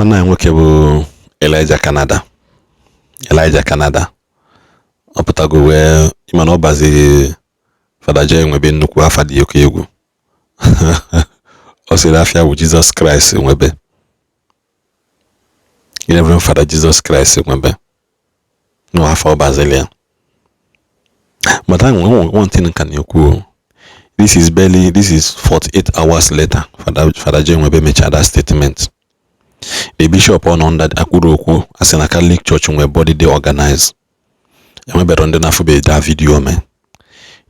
Nwanne anyị nwoke bụ Elijah Canada, Elijah Canada ọ pụtago wee ịma na ọ baziri Fada Joe Nwebe nnukwu afa dị oke egwu. Ọ sịrị afa ya bụ Jesus Christ Nwebe, Reverend Father Jesus Christ Nwebe no afa ọ bazili ya. But I one thing ka na-ekwu, this is barely, this is 48 hours later Father Joe Nwebe mechara that statement. The bishop ọ nọ under akwuru okwu asị na Catholic Church nwee body dey organized, enwebero ndị na-afụbeghị that video mee.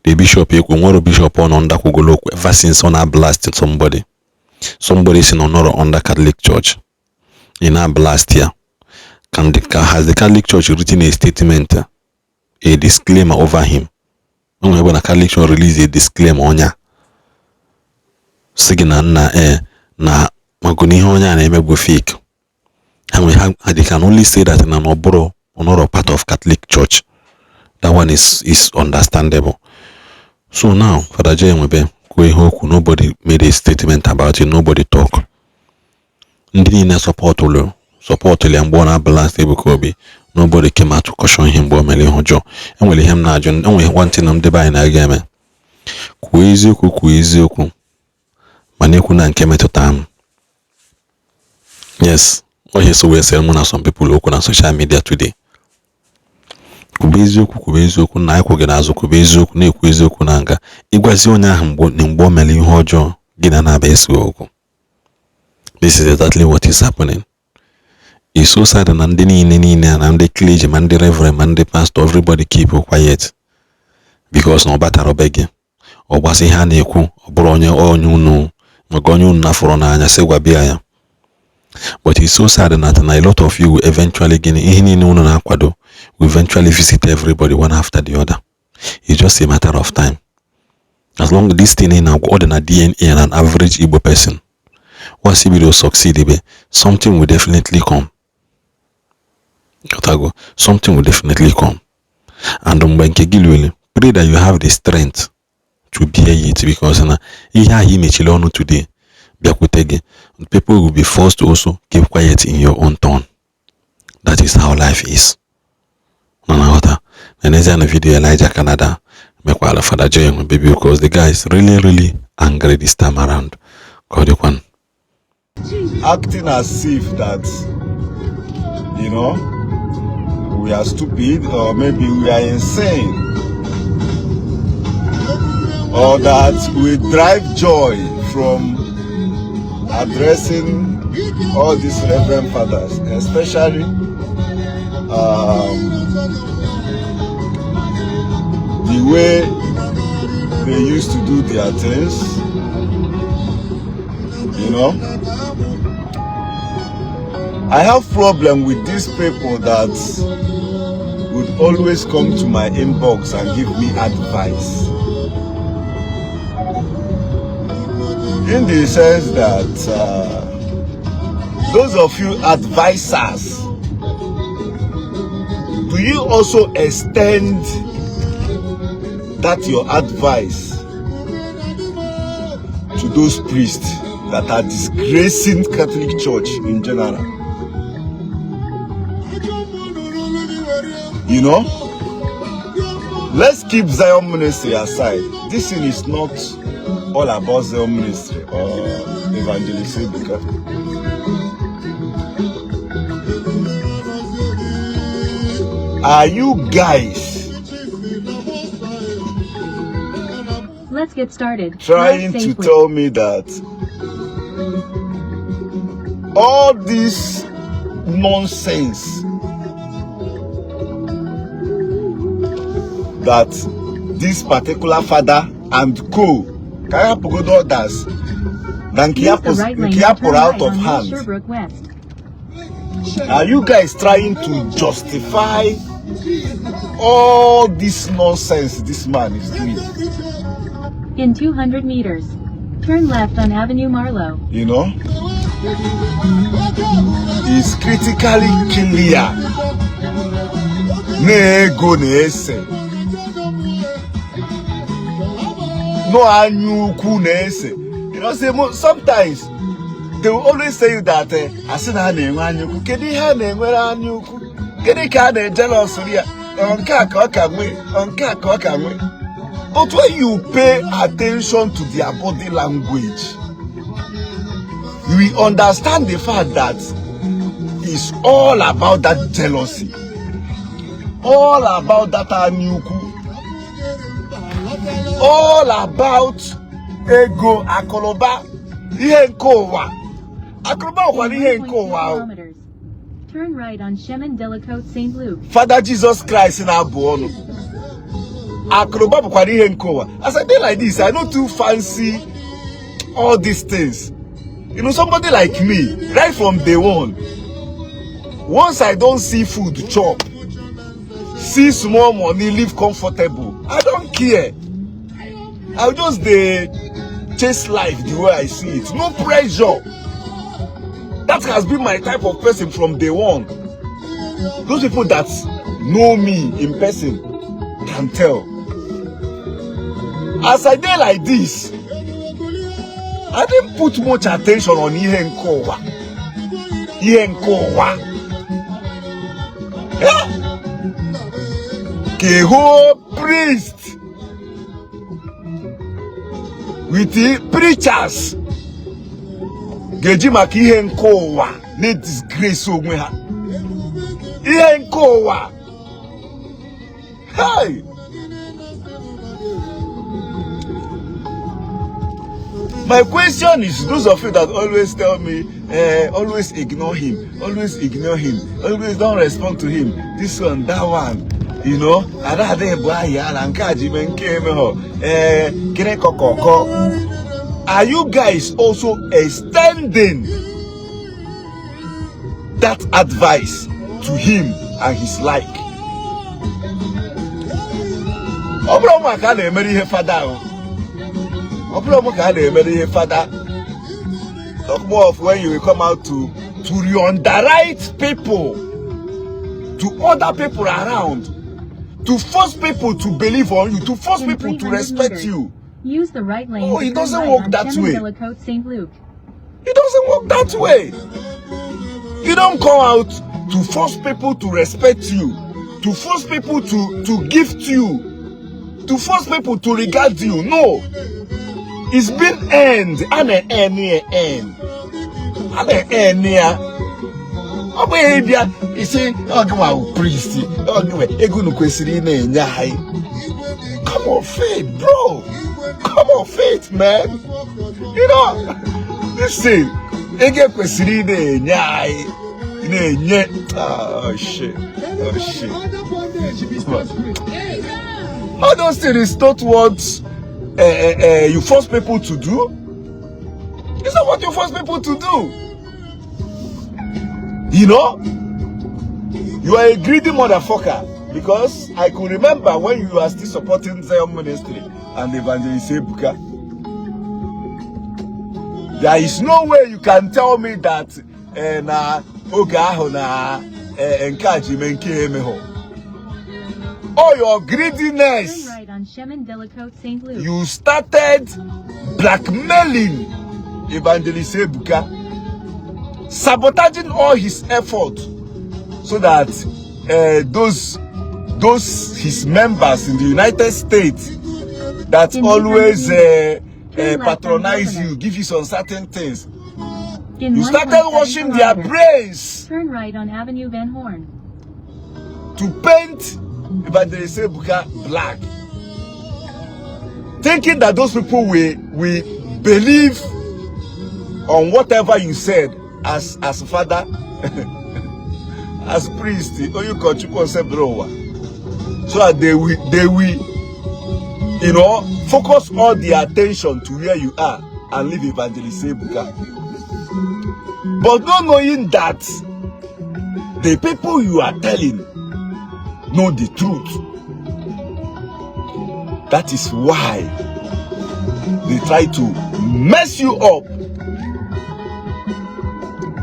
The bishop ekwu nwere bishop ọ nọ under kwugolo okwu ever since ọ na blast somebody, somebody si na ọ nọrọ under Catholic Church, ị na blast ya. Can the, has the Catholic Church written a statement, a disclaimer over him? Enwere ebe na Catholic Church release a disclaimer onye a sị gị na nna ee na maka na ihe onye a na-eme bụ fake. Ha nwere ha, they can only say that na ọ bụrụ ọ part of Catholic Church. That one is understandable. So now Father Joe Nwebe kwuo ihe okwu, nobody made a statement about it, nobody talk. Ndị niile supportụlụ ya mgbe ọ na-abalance Ebuka Obi, nobody came out to caution him mgbe o mere ihe ọjọọ. Enwere ihe m na-ajụ, enwere one thing ndị be anyị na-aga eme: kwuo eziokwu, kwuo eziokwu, mana ekwu na nke metụta m. Yes, ọ so wee sere mụ na some people okwu na social media today. Kwube eziokwu, kwube eziokwu na anyị kwụ gị n'azụ. Kwube eziokwu, na-ekwu eziokwu na nga ịgwazi onye ahụ mgbe o mere ihe ọjọọ gị na na-aba esi okwu. This is exactly what is happening. It's so sad na ndị niile na ndị clergy, ma ndị reverend, ma ndị pastor, everybody keep quiet because na ọ batara be gị, ọ gbasa ihe a na-ekwu, ọ bụrụ onye unu maka onye unu nafụrụ n'anya sị gwa bịa ya. But it's so sad that na a lot of you will eventually gịnị, ihe niile unu na-akwado will eventually visit everybody one after the other. It's just a matter of time. As long as this thing na ọ dị na DNA and an average Igbo person, once you will succeed be, something will definitely come. Otago, something will definitely come. And mgbe nke gị lụrụ, pray that you have the strength to bear it, because na ihe ahụ imechiri ọnụ today bịakwute gị, people will be forced to also keep quiet in your own turn. That is how life is. Na nghọta na n'ezie na video Elijah Canada mekwara Father Joe Nwebe, because the guy is really, really angry this time around. Ka ọ dịkwanụ. Acting as if that we are stupid, or maybe we are insane, or that we derive joy from addressing all these reverend fathers, especially the way they used to do their things. I have problem with these people that would always come to my inbox and give me advice, in the sense that those of you advisors, do you also extend that your advice to those priests that are disgracing Catholic Church in general? Let's keep Zion Ministry aside. This thing is not all about Zion Ministry or Evangelist Ebuka. Are you guys Let's get started. trying Drive to safely. tell me that all this nonsense that this particular father and co, ka ya hapụgodo others na nke ya Use the right lane nke ya to turn pụrụ out right of on North hand, Sherbrooke West. are you guys trying to justify all this nonsense this man is doing? In 200 meters, turn left on Avenue Marlowe. Is critically clear na ego na-ese, no anya ukwu na-ese. Say sometimes They will always say that asị na a na-enwe anya ukwu. Kedu ihe a na-enwere anya ukwu? Kedu ka a na-ejealous ya? Ọ nke a ka ọ ka nwee, ọ nke a ka ọ ka nwee. But when you pay attention to their body language, you will understand the fact that it's all about that jealousy, all about that anya ukwu, all about ego, akụnụba, ihe nke ụwa. Akụnụba nwekwara ihe In nke ụwa 1.2 o. kilometers, turn right on Chemin de la Côte St. Luc. Fada Jesus Christ na-abụ ọnụ, akụnụba bụkwara ihe nke ụwa. As I dey like this, I no too fancy all these things. Somebody like me, right from day one, once I don see food chop, see small money, live comfortable, I don't care. I just dey chase life the way I see it, no pressure. That has been my type of person from day one. Those people that know me in person can tell. As I dey like this, I didn't put much attention on ihe nke ụwa, ihe nke ụwa. Eh? Ka whole priest with the preachers ga-eji maka ihe nke ụwa na-disgrace onwe ha, ihe nke ụwa. Hey! My question is, those of you that always tell me, always ignore him, always ignore him, always don't respond to him, this one, that one, ada ada ebu ahịa ala nke a ji mee nke emeghọ, eh, kiri kọkọkọ. Are you guys also extending that advice to him and his like? Ọ bụrụ mụ ka a na-emere ihe fada ahụ, ọ bụrụ mụ ka a na-emere ihe fada. Talk more of when you will come out to re-underwrite people, to other people around, to force people to believe on you, to force In people to 300 respect meters, you. use the right lane Oh, to it turn doesn't right work on that Chemin way. de la Côte St. Luc. It doesn't work that way. You don't come out to force people to respect you, to force people to gift you, to force people to regard you. No. It's been earned. A na-earn ya earn. A na-earn ya. Ọ bụghị ịbịa isi ọ gịnwa bụ priest, ọ gịnwa ego unu kwesịrị ị na-enye anyị. Come on, faith, bro. Come on, faith, man. Listen, ego kwesịrị ị na-enye anyị, ị na-enye. Oh shit. Oh shit. All those things is not what you force people to do. It's not what you force people to do. You are a greedy motherfucker, because I could remember when you are still supporting Zion Ministry and Evangelist Ebuka. There is no way you can tell me that na oge ahụ na nke a ji mee nke emeghọ. All your greediness, Turn right on Chemin de la Côte St. Luc. you started blackmailing Evangelist Ebuka, sabotaging all his effort so that those his members in the United States that In always turn left on patronize Governor. you, give you some certain things. In You started 1.7 washing their kilometers, brains turn right on Avenue Van Horn. to paint Evangelist Ebuka black, thinking that those people will believe on whatever you said as father, as priest, onye ụkọchukwu Osebụrụwa, so that they will focus all their attention to where you are and leave Evangelist Ebuka. But not knowing that the people you are telling know the truth. That is why they try to mess you up.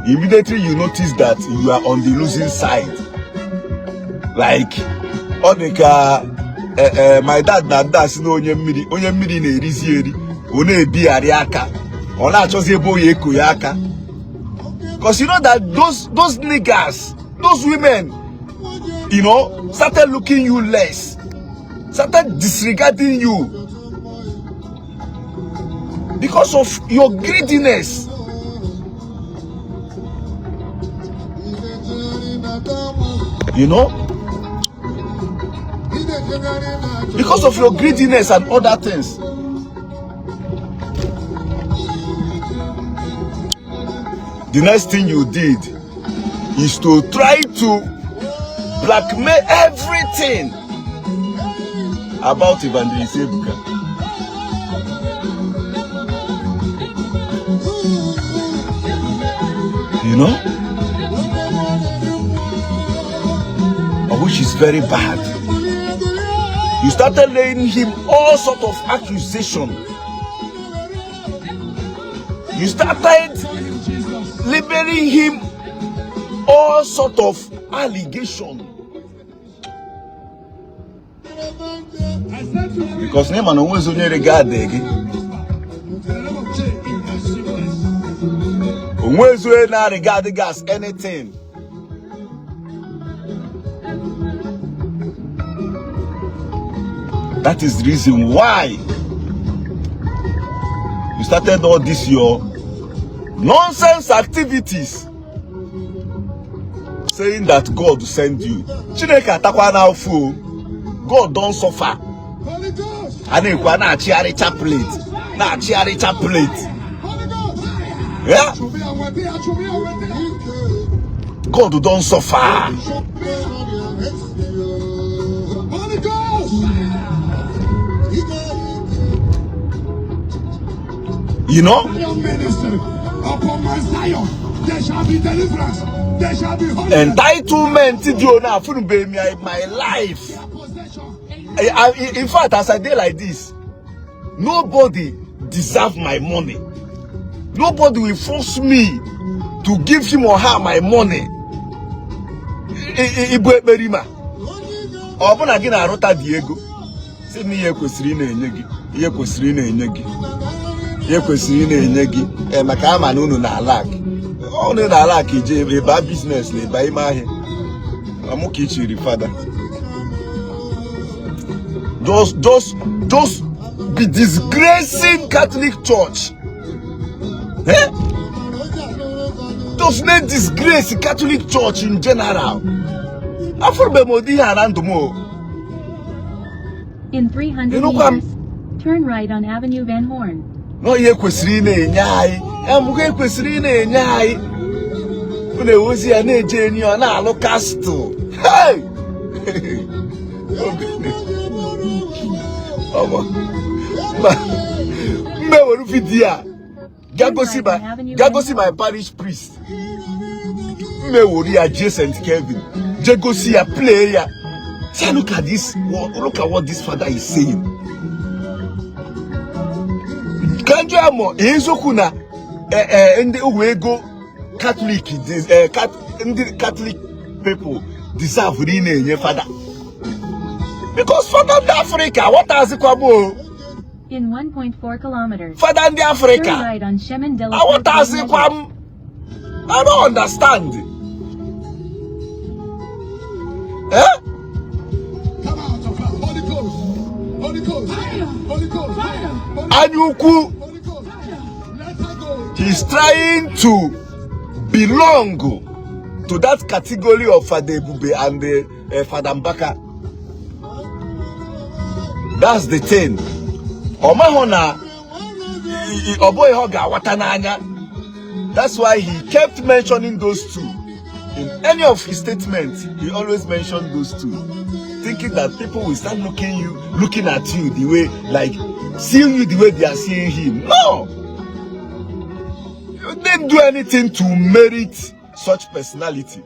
Immediately you notice that you are on the losing side. Like, ọ dị ka my dad na-ada asị na onye mmiri na-erizi eri, ọ na-ebigharị aka, ọ na-achọzi ebe oyi eko ya aka. Because you know that those niggas, those women, you know, started looking you less, started disregarding you because of your greediness. You know? Because of your greediness and other things. The next thing you did is to try to blackmail everything about Evangelist Ebuka. You know? Of which is very bad. You started laying him all sort of accusation. You started labeling him all sort of allegation. Because na ịma na onwezi onye regard gị, onwezi onye na-regard gị as anything. That is the reason why you started all this your nonsense activities, saying that God send you. Chineke atakwana afụfụ o. God don suffer. A na-ekwu a na-achịgharị chaplet, na-achịgharị chaplet. Yeah? God don suffer. You know? Upon Mount Zion, there shall be deliverance. There shall be Entitlement dị ona afụnụbeghị m ya in my life. In fact, as I dey like this, nobody deserve my money. Nobody will force me to give him or her my money. Ibu ekperima ọ bụ na gị na-arụta dị ego si na ihe kwesịrị ị na-enye gị, ihe kwesịrị ị na-enye gị, ihe kwesịrị ị na-enye gị ee, maka ama na unu na-alak, unu na-alak ije ịba business na ịba ime ahịa amụ ka ichiri fada. Just be disgracing Catholic Church, eh? Just na disgrace Catholic Church in general. Afụrụbe m ụdị ihe a na ndụ m o. In 300 You know what? meters, turn right on Avenue Van Horn. Nọ ihe kwesịrị ị na-enye anyị, emụgo kwesịrị ị na-enye anyị, unu ewozi ya na-eje enyi ọ na-alụ castle. Hey! Ọmọ, mma ewere video a ga gosi my parish priest. Mma ewere ya jee St. Kevin, jee gosi ya, play ya. Say, look at this, look at what this father is saying. Ka njọ ya mọ eziokwu na ndị uwe ego Catholic, ndị Catholic people deserve ị na-enye fada, because fada ndị Afrịka aghọtazikwa m o. In 1.4 kilometers, Fada ndị turn Afrịka right on Chemin de la aghọtazikwa m. I don't understand. Eh? Come out of her. Holy Ghost. Holy Ghost. Holy Ghost. Holy Anya ukwu. Holy Ghost. Let her go. He's trying to belong to that category of Father Ebube and Father Mbaka. That's the thing. Ọ mahụ na ọ bụghị ihe ọ ga-awata n'anya. That's why he kept mentioning those two. In any of his statements, he always mentioned those two, thinking that people will start looking at you the way, like, seeing you the way they are seeing him. No! You didn't do anything to merit such personality.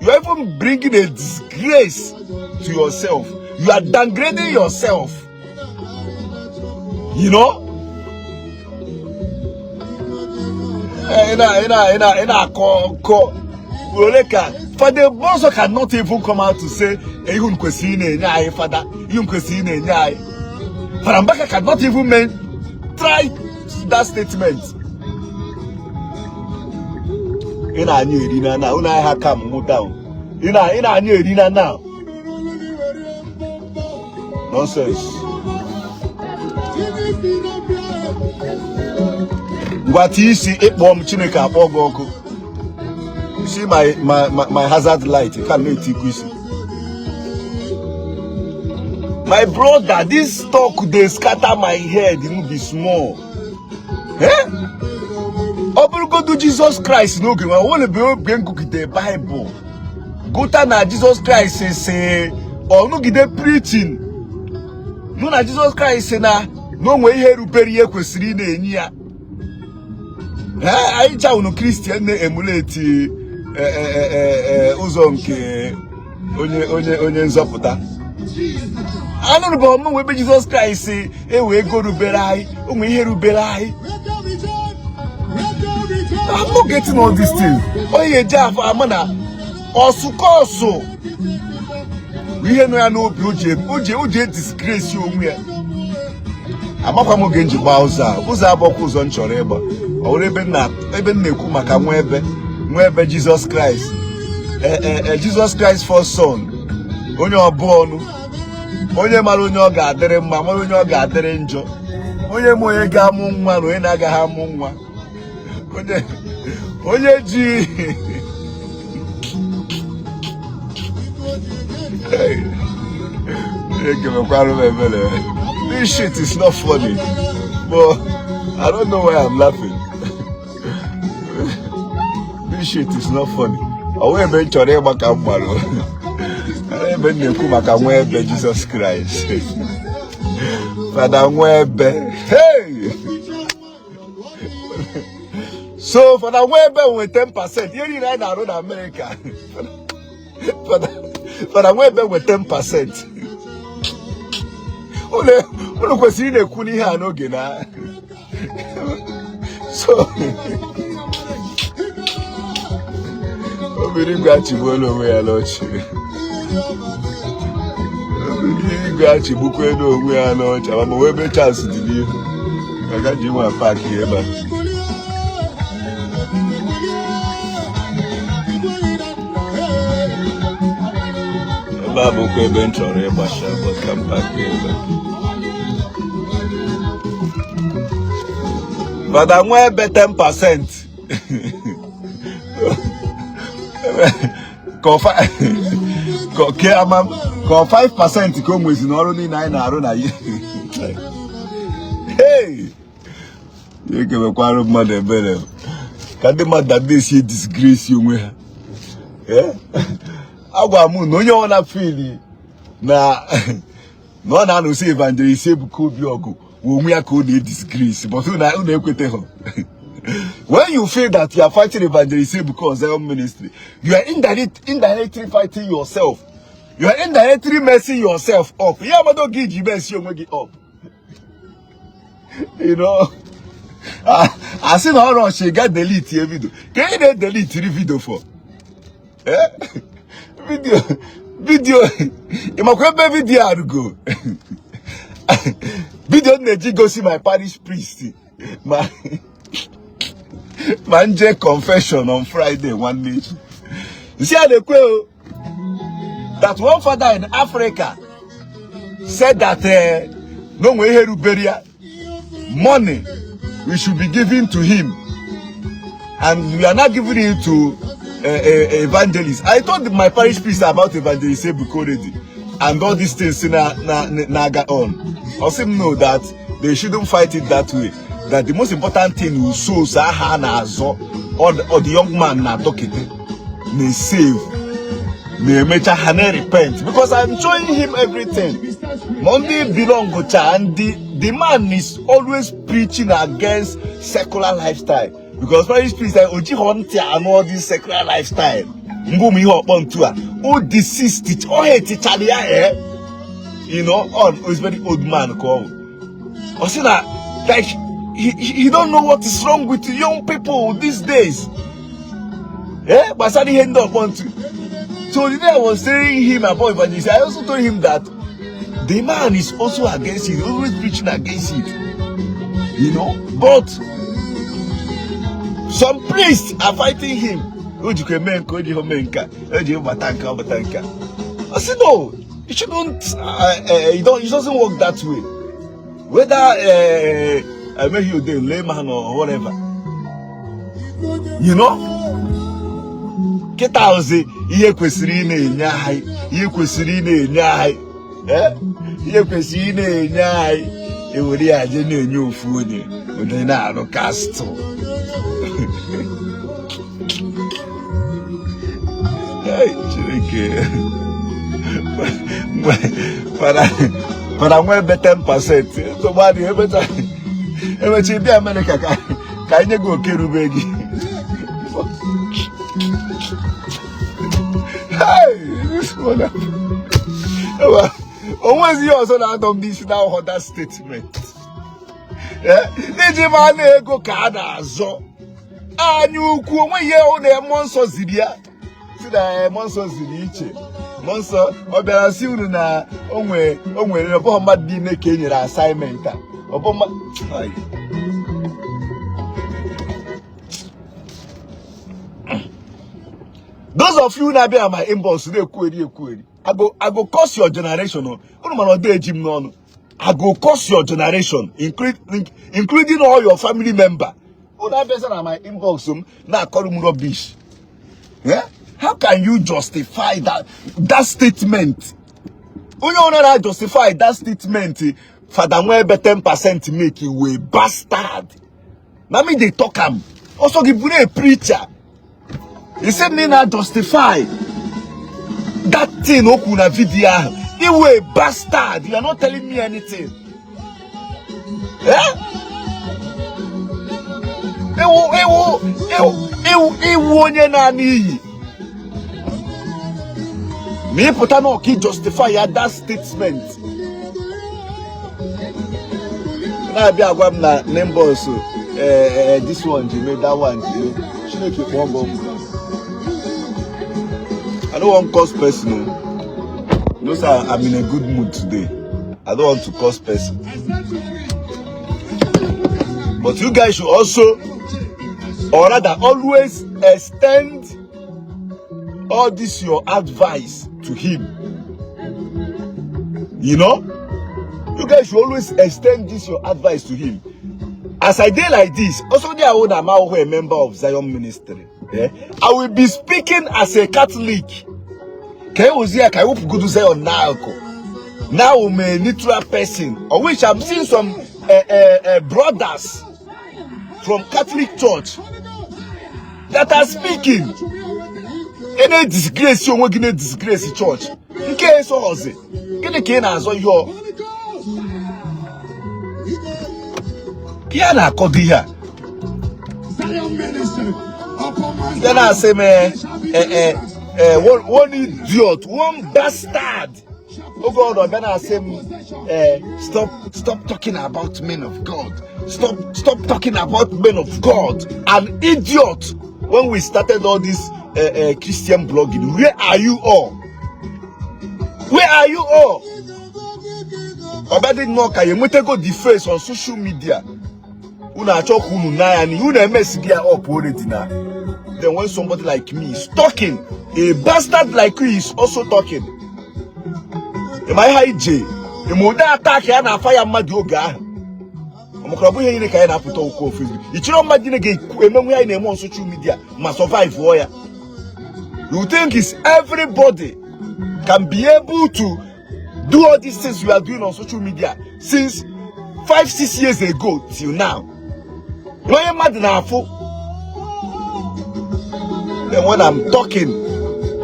You are even bringing a disgrace to yourself. You are downgrading yourself. You know? Ị na-akọ nkọ ole ka Fada Bonzo cannot even come out to say ihe unu kwesịrị ị na-enye anyị, fada, ihe unu kwesịrị ị na-enye anyị. Fada Mbaka cannot even try that statement. Ị na-anya eri na na unu ahịa calm mụ down. Ị na-anya eri na now. Nonsense. Ngwa tie isi ịkpọ m Chineke akpọ gị ọkụ. See my hazard light ka na-etikwu isi. My brother, this talk dey scatter my head no be small. Eh? Ọ bụrụgodu Jizọs Kraịst n'oge nwa nwere oge m gụgide Baịbụl gụta na Jizọs Kraịst sị ọ nụgide preaching nụ na Jizọs Kraịst sị na na o nwee ihe rubere ihe kwesịrị ị na-enye ya. Anyị cha unu Christian na-emulate ụzọ nke onye onye onye nzọpụta. Anụrụ m ọmụmụ ebe Jizọs Kraịst sị ewe ego rubere anyị, o nwee ihe rubere anyị. I'm not getting all these things. Onye eji afọ ama na ọsụkọsụ ihe nọ ya n'obi o ji edisgrace onwe ya. Amakwa m oge m ji gbaa ụzọ a, ụzọ abụọkwa ụzọ m chọrọ ịgba. Ọ bụrụ ebe m na-ekwu maka nwa ebe Jizọs Kraịst, Jizọs Kraịst first son, onye ọbụ ọnụ, onye mara onye ọ ga-adịrị mma, mara onye ọ ga-adịrị njọ, onye ma onye ga-amụ nwa na onye na-agaghị amụ nwa, onye ji This shit is not funny, but I don't know why I'm laughing. This shit is not funny. Ọ wee ebe m chọrọ ịgba ka m gbalụ. Ebe m na-ekwu maka nwa ebe Jizọs Kraịst. Fada nwa ebe. Hey! So Fada nwa ebe nwe 10%. Ihe niile anyị na-arụ na Amerịka. Fada nwa ebe nwe 10%. Unu kwesịrị ị na-ekwu n'ihe a n'oge na. So obere igwe achịgbuola onwe ya n'ọchị. Obere igwe achịgbukwa onwe ya n'ọchị. Ama m ebe chance dị n'ihu. Aga ji nwa paakị ebe a. Ebe a bụkwa ebe m chọrọ ịgbasha, but ka m paakị ebe a. Fada nwa ebe 10%. Ka ọ 5% ka o nwezi n'ọrụ niile anyị na-arụ na ya. Hey! Ekebekwara mmadụ ebere ka ndị mmadụ na-esi disgrace onwe ha. Agwa m na onye ọbụla feel na ọ na-anụsị Evangelist Ebuka Obi ọgụ onwe ya ka ọ na-edisgrace, but unu ekweteghị. When you feel that you are fighting Evangelist Ebuka Zion ministry, you are indirectly fighting yourself. You are indirectly messing yourself up. Ihe amado gị ji mess onwe gị up. You know, asị na ọrụ ọchị ga delete ye video. Ka ị na-edelete video for? Video, ị makwa ebe video arụgo? Video m na-eji gosi my parish priest ma nje confession on Friday nwanne echi. Nsi a na-ekwe o that one father in Africa said that na o nwee ihe rubere ya, money we should be giving to him, and we are not giving it to evangelist. I told my parish priest about Evangelist Ebuka already, and all these things na na na-aga on. Ọ sị m know that they shouldn't fight it that way. That the most important thing is souls aha na-azọ or the young man na-adọkete na-save na-emecha ha na-repent, because I'm showing him everything. Ma ndị belong cha ndị the man is always preaching against secular lifestyle, because parish priest o jighọ ntị anụ all this secular lifestyle. Mgbe ụmụ ihe ọkpọ ntu a o desist ọ hetichara ya, you know, on is very old man ka ọ bụ. Ọ sị na like he don't know what is wrong with young people these days. Gbasara ihe ndị ọkpọ ntu. So the day I was telling him about evangelism, I also told him that the man is also against it, always preaching against it. You know, but some priests are fighting him. O jikwa eme nke o ji ome nke o ji bata nke ọ bata nke I say no, it shouldn't, it doesn't work that way. Whether emeghị ode layman or whatever, you know, kịta ozi ihe kwesịrị ị na-enye anyị, ihe kwesịrị ị na-enye anyị, ihe kwesịrị ị na-enye anyị, ewere ya je na-enye ofu onye, onye na-arụ castle. Chineke, mana nwa ebe 10% nsogbu adịghị, emecha ịbịa Amerịka ka anyị nye gị oke rube gị. O nwezi ihe ọzọ na-adọ m n'isi na ahụhụ that statement. Iji ma na ego ka a na-azọ anya ukwu, onwe ihe ọ na mmụọ nsọ ziri ya, si na mmụọ nsọ ziri iche, mmụọ nsọ ọ bịara si unu na o nwere ọ bụghị mmadụ niile ka e nyere assignment a, ọ bụ mmadụ. Those of you na-abịa na my inbox na-ekwueri ekwueri, I go curse your generation. Unu mana ọ dị eji m n'ọnụ. I go curse your generation, including all your family member. Unu abịaza na my inbox m na-akọrọ m rubbish. Yeah? How can you justify that statement? Onye ọbụla na justify that statement, Fada Nwebe 10% make you a bastard. Na me dey talk am. Also gị bụrụ a preacher. He said me na justify that thing o kwuru na video ahụ. You a bastard. You are not telling me anything. Eh? Ewu ewu ewu ewu ewu onye na-ana iyi. Ma ị pụta na ọka justify ya that statement. Na-abịa agwa m na inbox this one ji mee that one ji mee. Chineke kpọọ gị ọkụ. I don't want curse person. You know, sir, I'm in a good mood today. I don't want to curse person. But you guys should also, or rather always extend all this your advice to him. You know? You guys should always extend this your advice to him. As I did like this, also there I would am a member of Zion Ministry. Yeah? I will be speaking as a Catholic. Zion now? Now I'm a neutral person, of which I'm seeing some brothers from Catholic Church that are speaking. Any disgrace you want to disgrace the church. Nke so ozi. Gịnị ka ị na-azọ ihe ọ? Ihe na-akọdo ihe a. Ya na-asị m one idiot, one bastard. Oge ọ nọ bịa na-asị m stop talking about men of God. Stop talking about men of God. An idiot. When we started all this Christian blogging, where are you all? Where are you all? Obadi nnọọ ya enwetago the face on social media. Unu achọ ka unu na ya n'ihi unu emesighị ya up already na. Then when somebody like me is talking, a bastard like you is also talking. Ịma ihe ije ịma ụdị attack ya na-afa ya mmadụ oge ahụ. Ọmụkọrọ bụ ihe niile ka anyị na-apụta okwu Facebook. Ị chọrọ mmadụ niile ga-emenwe anyị na-eme on social media ma survive ọ ya. You think it's everybody can be able to do all these things you are doing on social media since 5-6 years ago till now? Onye mmadụ na-afụ. Then when I'm talking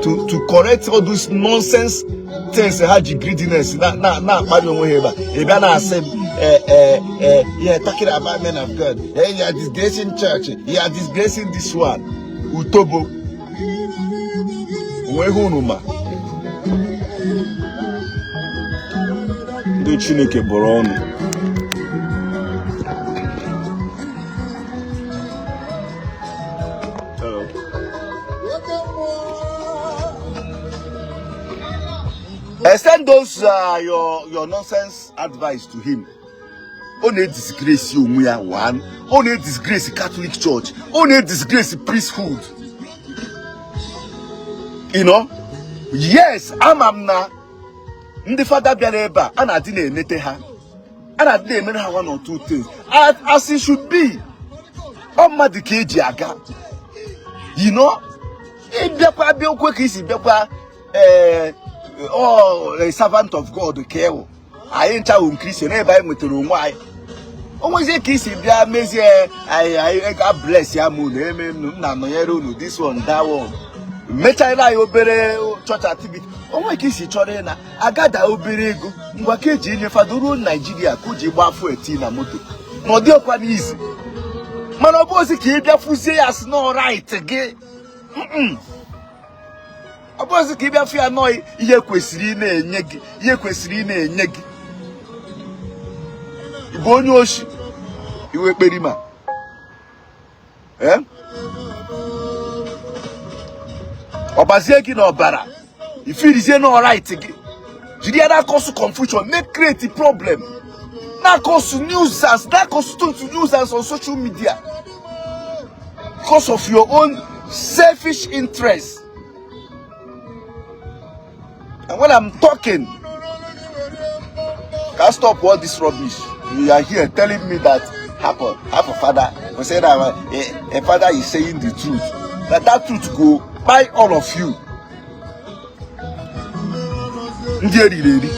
to correct all those nonsense things ha ji greediness na akpali onwe ha ebe a, ị bịa na-asị m you are talking about men of God, you are disgracing church, you are disgracing this one. Utobo onwe ihe unu ma ndị Chineke bụrụ ọnụ. Extend those your nonsense advice to him. Ọ na-disgrace onwe ya one. Ọ na-disgrace Catholic Church. Ọ na-disgrace priesthood. You know, yes, ama m na ndị fada bịara ebe a na-adị na-enete ha, a na-adị na-emere ha one or two things as it should be. Ọ mmadụ ka eji aga, you know, ịbịakwa bịa okwe ka isi bịakwa, ee, ọ servant of God ka ewu anyị ncha wụ Christian ebe anyị nwetara onwe anyị. O nwezie ka isi bịa mezie anyị, anyị bless ya, m unu eme m na-anọnyere unu, this one, that one, mechara anyị obere church activity. Onwe ka isi chọrọ ị na agada obere ego ngwa ka eji inye fada ruo Naijiria ka o ji gbaa fuel tii na moto na ọ dịghịkwa n'izi. Mana ọ bụ ozi ka ị bịa fụzie ya sị na right gị, ọ bụ ozi ka ị bịa fụ ya nọọ ihe kwesịrị ị na-enye gị, ihe kwesịrị ị na-enye gị. Ị bụ onye oshi, iwe kperima, ee, ọbazie gị n'ọbara, ifirizie na right gị, jiri ya na-acause confusion, na create problem, na-acause nuisance, na-acause nuisance on social media because of your own selfish interest. And when I'm talking, can't stop all this rubbish. You are here telling me that happen, half a father we say that a father is saying the truth, that that truth go by all of you. Ndị eriri eri.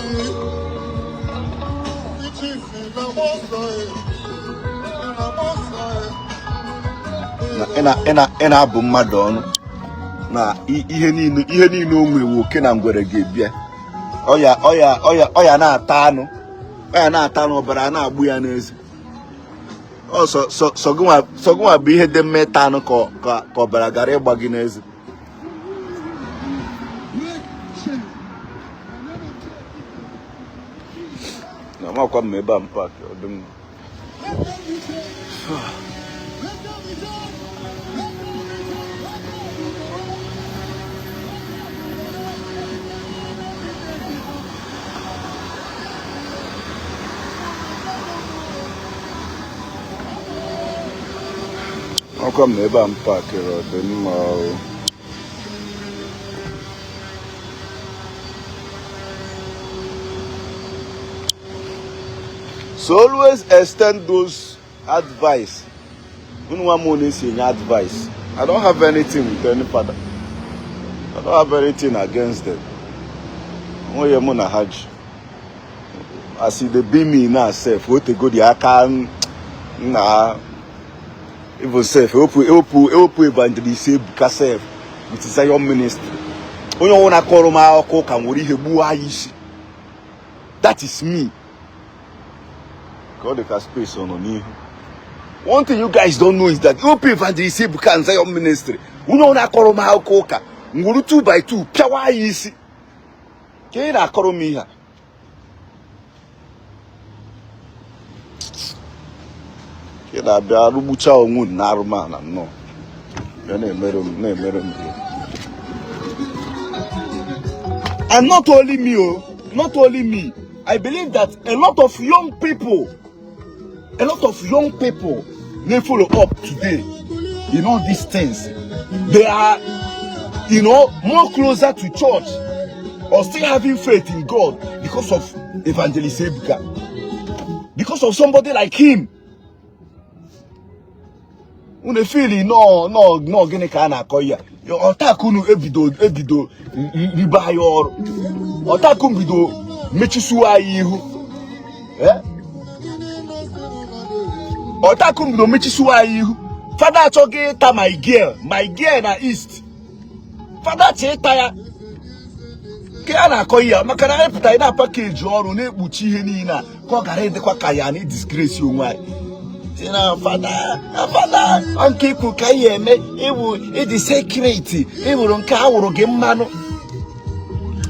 Ị na-abụ mmadụ ọnụ na ihe niile, ihe niile o nwewe oke na ngwere ga-ebịa. Ọya ọya ọya ọya na-ata anụ, ọya na-ata anụ, ọbara na-agbụ ya n'eze. Ọ sọ gịnwa bụ ihe dị mma ịta anụ ka ọbara gara ịgba gị n'eze. Na amakwa m ebe a m park ọ dị mma. Amakwa m ebe a m parkịrị ọ dị mma o. So always extend those advice. Unu nwa m na-esi enye advice. I don't have anything with any father. I don't have anything against them. Onye mụ na ha ji. As e dey be me now sef, otego dị aka na even sef, ewepụ evangelist Ebuka sef with Zion ministry. Onye ọbụla kọrọ m akụkọ ụka nwere ihe gbuo anyị isi. That is me. Ka ọ dị ka space ọ nọ n'ihu. One thing you guys don't know is that ewepụ evangelist Ebuka and Zion ministry, onye ọbụla kọrọ m akụkọ ụka nwere 2 by 2 pịawa anyị isi. Ka ị na-akọrọ m ihe a? Ka ị na-abịa rụgbucha onwe unu na arụmala nnọọ. Bịa na-emere m, na-emere m ihe. And not only me, oh, not only me. I believe that a lot of young people, a lot of young people, they follow up today in all these things. They are, you know, more closer to church or still having faith in God because of Evangelist Ebuka, because of somebody like him. Unu feel no no no, gịnị ka a na-akọ ya? Ọtakụ unu ebido ebido ribe anyị ọrụ. Ọtakụ bido mechisuo anyị ihu. Ọtakụ bido mechisuo anyị ihu. Fada achọghị ịta my girl, my girl na East. Fada chọ ịta ya. Ke a na-akọ ya maka na anyị pụtara na package ọrụ na-ekpuchi ihe niile a ka ọ gara ịdịkwa ka ya na disgrace onwe anyị. Si na fada, na fada nke ikwu ka ihe eme iwu ịdị secret ịwụrụ nke awụrụ gị mmanụ.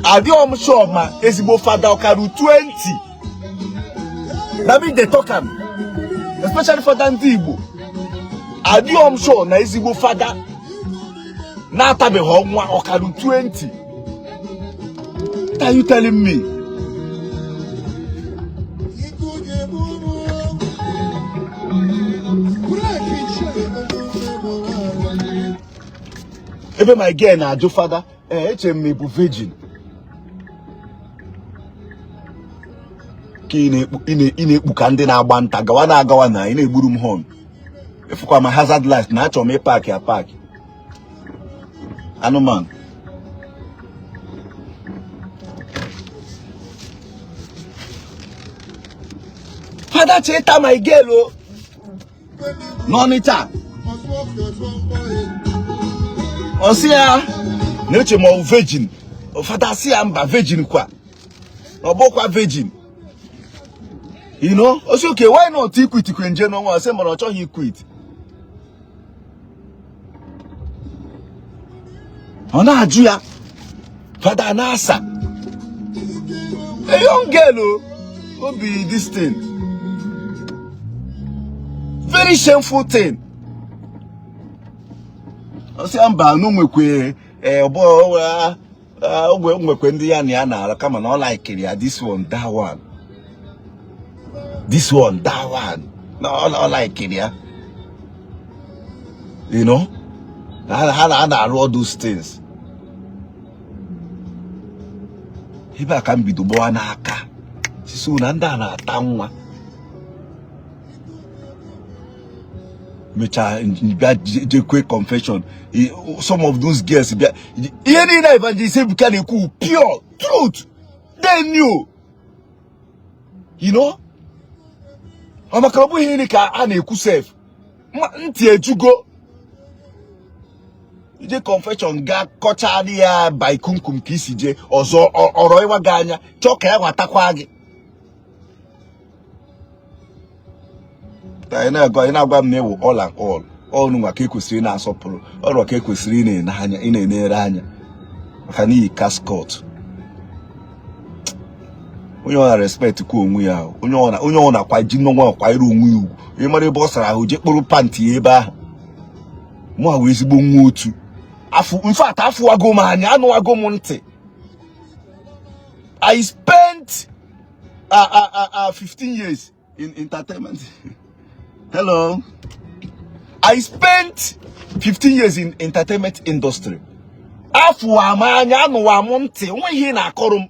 Adịghị m sure ma ezigbo fada ọkaru 20. Na me dey talk am, especially fada ndị Igbo. Adịghị m sure na ezigbo fada na-atabeghị ọnwa ọkaru 20. What are you telling me? Ebe my girl na-ajụ fada, Ee, eche m na ị bụ virgin ka ị na-ekpu ka ndị na-agba nta gawa na-agawa na ị na-egburu m horn. Ịfụkwa ma hazard light na achọrọ m ịpark apark. Anụmanụ. Fada cheta my girl o n'Ọnịcha, ọ sị ya na-eche ma ọ virgin. Fada sị ya mba, virgin kwa, ọ bụkwa virgin. Ọ sị okay, why not iquit kwe nje n'ọnwa? Ọ sị mana ọ chọghị iquit. Ọ na-ajụ ya, fada na-asa. A young girl o, no be this thing. Very shameful thing. Ọ sị mba, na nwekwe ọbọ ogwe nwekwe ndị ya na ya na-ara, kama na ọ likeri ya, this one, that one, this one, that one, na ọ likeri ya. Ha na-arụ all those things. Ebe a ka m bido gbawa n'aka sisi na ndị a na-ata nwa. Mechaa bịa jekwe confession. Some of those girls bịa, ihe niile Evangelist Ebuka na-ekwu, pure truth, they knew. Ọ maka ọ bụghị ihe ka a na-ekwu sef, ntị ejugo. Ije confession ga kọchara ya by kumkum ka isi jee ọzọ, ọrọ ịwa gị anya, chọọ ka ya nwatakwa gị. Ị na-agwa m na ewu all and all ọnụ nwa ka ekwesịrị ị na-asọpụrụ ọrụ, ka ekwesịrị ị na-ene anya, ị na-enere anya, maka n'ihi casket. Onye ọ na respect kwa onwe ya, onye ọ na-akwa ji n'ọnwa kwanyere onwe ya ugwu. Onye mara ebe ọ sara ahụ, jee kpụrụ pant ya ebe ahụ. Mụ ahụ ezigbo nwa otu afụ. In fact, afụwago m anya, anụwago m ntị. I spent 15 years in entertainment. Hello. I spent 15 years in entertainment industry. Afụwa m anya, anụwa m ntị, nwe ihe na-akọrọ m.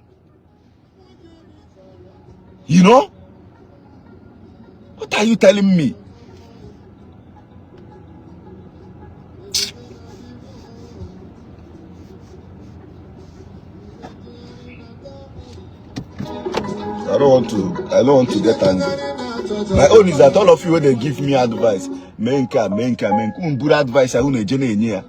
You know? What are you telling me? I don't want to get angry. My own is that all of you when they give me advice, mee nke a, mee nke a, mee nke unu buru advice ahụ na-eje na-enye ya.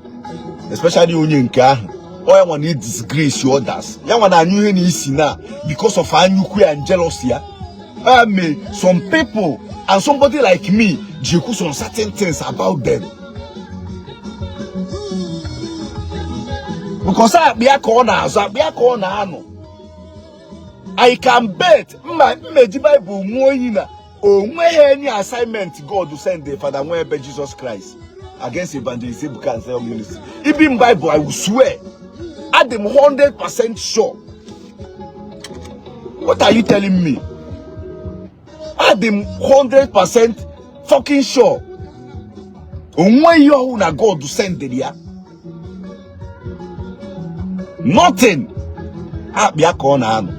Especially onye nke ahụ. Ọ ya nwa na disgrace others. Ya nwa na-anyụ ihe na isi na because of anyukwu ya and jealousy ya. Ya mee some people and somebody like me ji ekwu some certain things about them. Because akpị ya ka ọ na-azụ, akpị ya ka ọ na-anọ. I can bet mma mmeji Bible nwụọ iyi na o nweghị any assignment God send the Father Nwebe Jesus Christ against Evangelist Ebuka and Zion Ministry. Even Bible, I will swear. Adị m 100% sure. What are you telling me? Adị m 100% fucking sure. O nweghị ihe ọhụụ na God send ya. Nothing. Akpịa ka ọ na-anọ.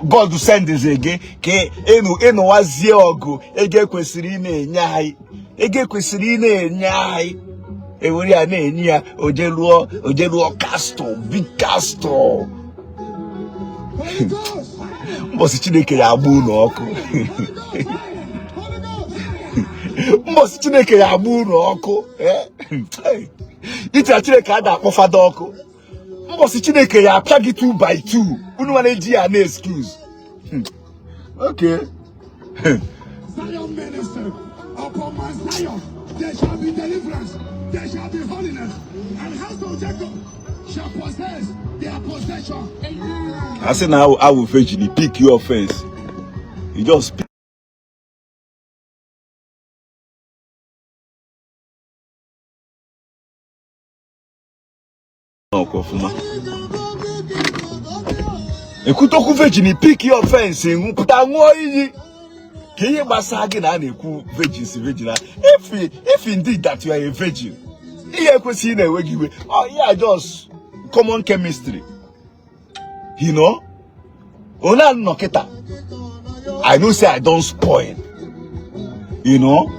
God send gị ka ịnụwazie ọgụ ego ekwesịrị ị na-enye anyị, ego ekwesịrị ị na-enye anyị, ewere ya na-enye ya, oje lụọ castle, big castle. Mbọsị Chineke ya agba unu ọkụ, mbọsị Chineke ya agba unu ọkụ. Iche Chineke ada akpọ fada ọkụ. Mbọsị Chineke ya apịa gị 2 by 2, unu nwa na-eji ya na excuse. Okay. Zion ministry. Upon Mount Zion there shall be deliverance, there shall be holiness, and house of Jacob shall possess their possession. I say now I will virgin, pick your face. You just pick. Ọfụma ekwutokwu virgin, pick your fence, pụta ṅụọ iyi. Ka ihe gbasara gị na a na-ekwu virgins virgin a, if indeed that you are a virgin, ihe ekwesịghị na-ewe gị iwe. Oh yeah, just common chemistry, you know. Ona nọ kịta, I know say I don spoil, you know.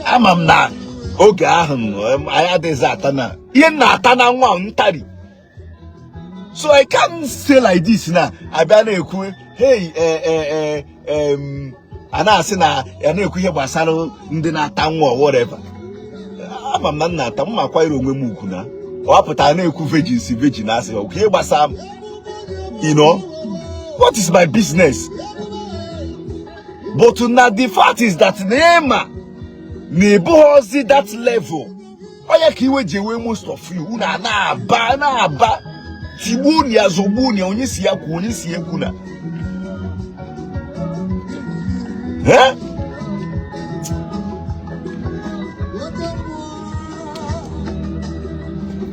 Ama m na oge ahụ anyị adịghịzi ata na ihe m na-ata na nwa ntari. So I can't say like this na abịa na-ekwu, hey, a na-asị na ya na-ekwu ihe gbasara ndị na-ata nwa or whatever. Ama m na m na-ata m, ma kwanyere onwe m ugwu na ọ pụtara na-ekwu virgins virgin asị ọgwụ ihe gbasara m, you know. What is my business? But na the fact is that na ịma na ịbụghọzi that level, onye ka iwe ji ewe most of you. Unu a na-aba na-aba, tigbuo ya, zọgbuo ya, onye si ya kwuo, onye si ekwu na eh?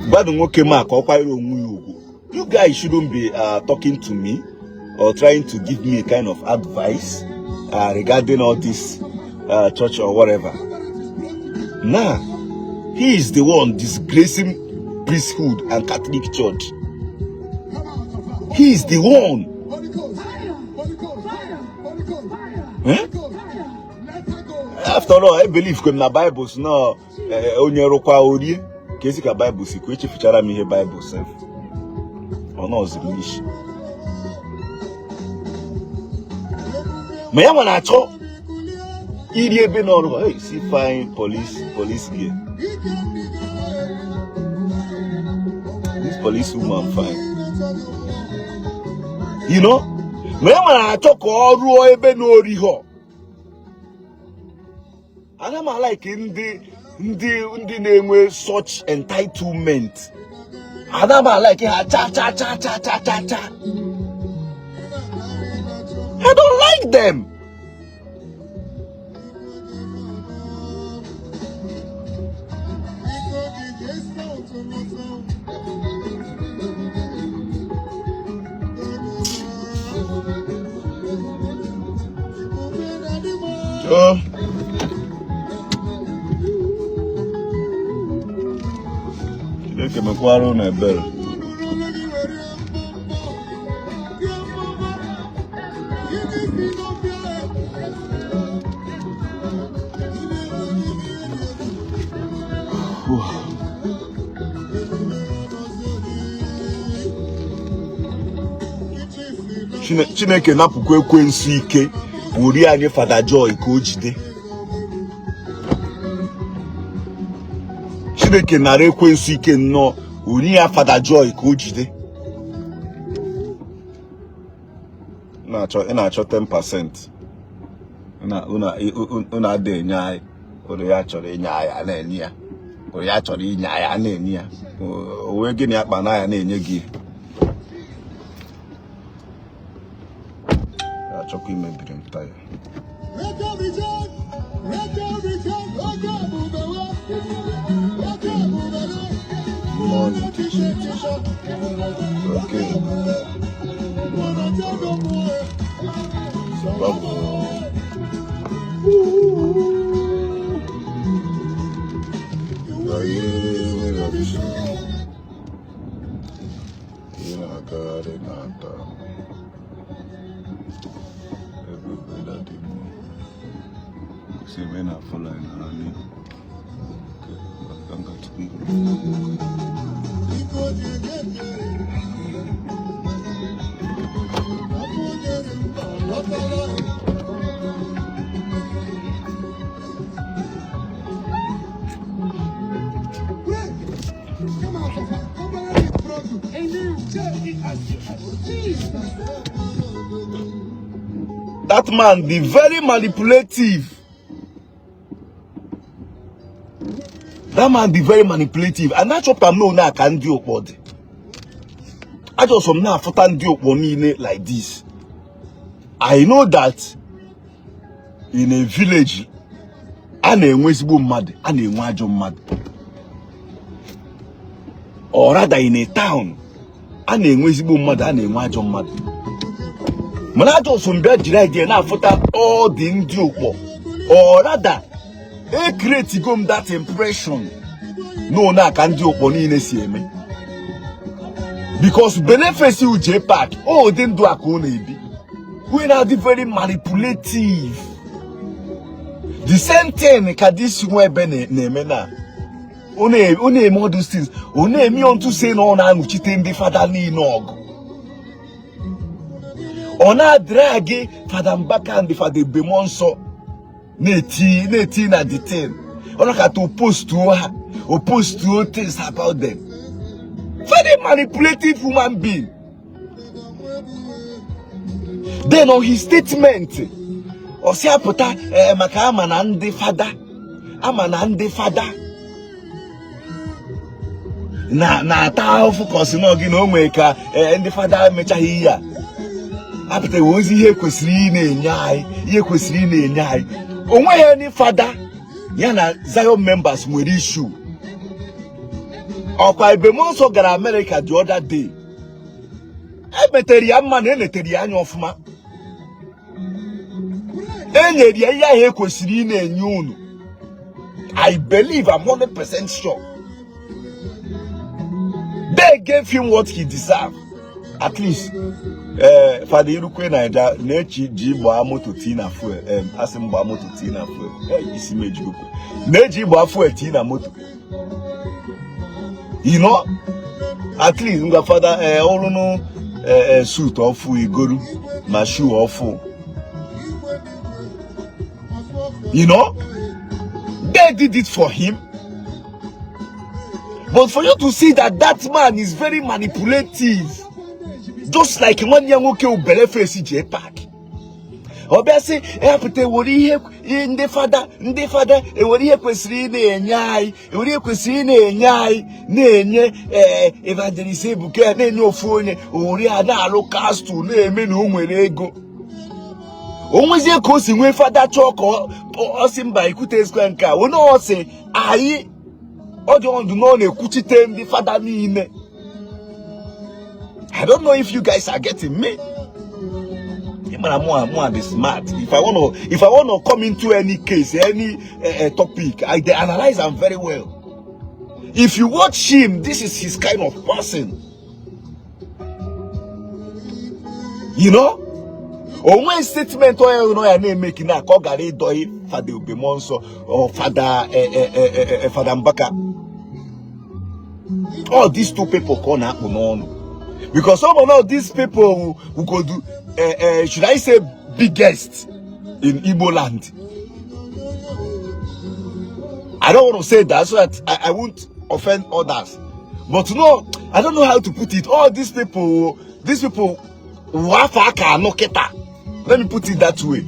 Gwadụ nwoke ma ka ọ kwanyere onwe ya ugwu. You guys shouldn't be talking to me or trying to give me a kind of advice regarding all this church or whatever. Now, he is the one disgracing priesthood and Catholic Church. He is the one. Eh? After all, I believe kwem na Bible si na onye rụkwa orie ka ezi ka Bible si kwuo. Echefuchara m ihe Bible sef, ọ nọzi m n'isi. Ma ya nwere achọ iri ebe n'ọrụ. Hey, see fine police gear. This police woman fine, you know. Ma ya nwere achọ ka ọ rụọ ebe n'oriho. Ana m like ndị na-enwe such entitlement. Ana m like ha cha cha cha cha cha cha cha. I don't like them. Oh. Chineke mekwara unu ebere. Chineke napụkwa ekwensu ike, wuri anyị Fada Joy ka o jide. Chineke nara ekwensu ike nnọọ, wuri ya Fada Joy ka o jide. Ị na-achọ 10%, unu adịghị enye anyị. Olu ya chọrọ inye anyị, a na-enye ya. Olu ya chọrọ inye anyị, a na-enye ya. O wee gịnị akpa na ya na-enye gị? Achọkwa imebiri m taya. Okay. That man be very manipulative. That man be very manipulative. And achọpụta m na aka ndị ụkpọ dị. Ajọsọ m na-afụta ndị ụkpọ niile like this. I know that in a village a na-enwe ezigbo mmadụ, a na-enwe ajọ mmadụ. Or rather in a town a na-enwe ezigbo mmadụ, a na-enwe ajọ mmadụ. Mana ajọ m bịa jiri idea na-afụta all the ndị Ukpor, or rather e create go m that impression na one ka ndị Ukpor niile si eme, because Beleface J Park, o ụdị ndụ a ka ọ na-ebi, wey na-adị very manipulative. The same thing ka this nwa ebe na-eme na ọ na-eme all those things. Ọ na-eme unto say na ọ na-anụchite ndị fada niile ọgụ. Ọ na-adrag Fada Mbaka and Fada Ebubemuonso na-eti na-eti na the thing. Ọ nakata o postuo ha, o postuo things about them. Very manipulative human being. Then on his statement, ọ sị apụta ee maka ama na ndị fada, ama na ndị fada na na-ata ahụfụ, ka ọ sị na gị na o nwee ka ndị fada emechaghị ihe a apụta ozi ihe kwesịrị ị na-enye anyị, ihe kwesịrị ị na-enye anyị. O nweghị any fada ya na Zion members nwere issue. Ọkwa Ebubemuonso gara America the other day, emetere ya mma na enetere ya anya ọfụma, e nyere ya ihe ahụ ekwesịrị ị na-enye unu. I believe, I'm 100% sure they gave him what he deserved. At least ee Fada irukwe Naija na-echi ji gbaa moto tii na fuel. Asị m gbaa moto tii na fuel, isi m ejigokwe na-eji gbaa fuel tii na moto. At least ngwa fada ee ọrụnụ ee suit ọfụ igoru ma shoe ọfụ. They did it for him. But for you to see that that man is very manipulative, just like nwanne ya nwoke Beleface J Park. Ọ bịa sị epụta ewere ihe ndị fada, ndị fada ewere ihe kwesịrị ị na-enye anyị, ewere ihe kwesịrị ị na-enye anyị, na-enye ee Evangelist Ebuka, na-enye ofu onye owere ya na-alụ castle, na-eme na o nwere ego. O nwezie ka o si nwee fada chọọ ka ọ sị mba ikwute ezikwa nke a onye ọ sị anyị ọ dị ọndụ na ọ na-ekwuchite ndị fada niile. I don't know if you guys are getting me. Mụ mụ be smart. If I wanna come into any case, any topic, I dey analyze am very well. If you watch him, this is his kind of person. Onwe statement onye nọ ya na-eme na ka ọ gara ịdọghị Fada Ebubemuonso or Fada Fada Mbaka. All these two people ka ọ na-akpụ n'ọnụ. Because some of these people who go do, should I say, biggest in Igbo land. I don't want to say that so that I won't offend others. But no, I don't know how to put it. All these people, wafa aka anọ kịta. Let me put it that way.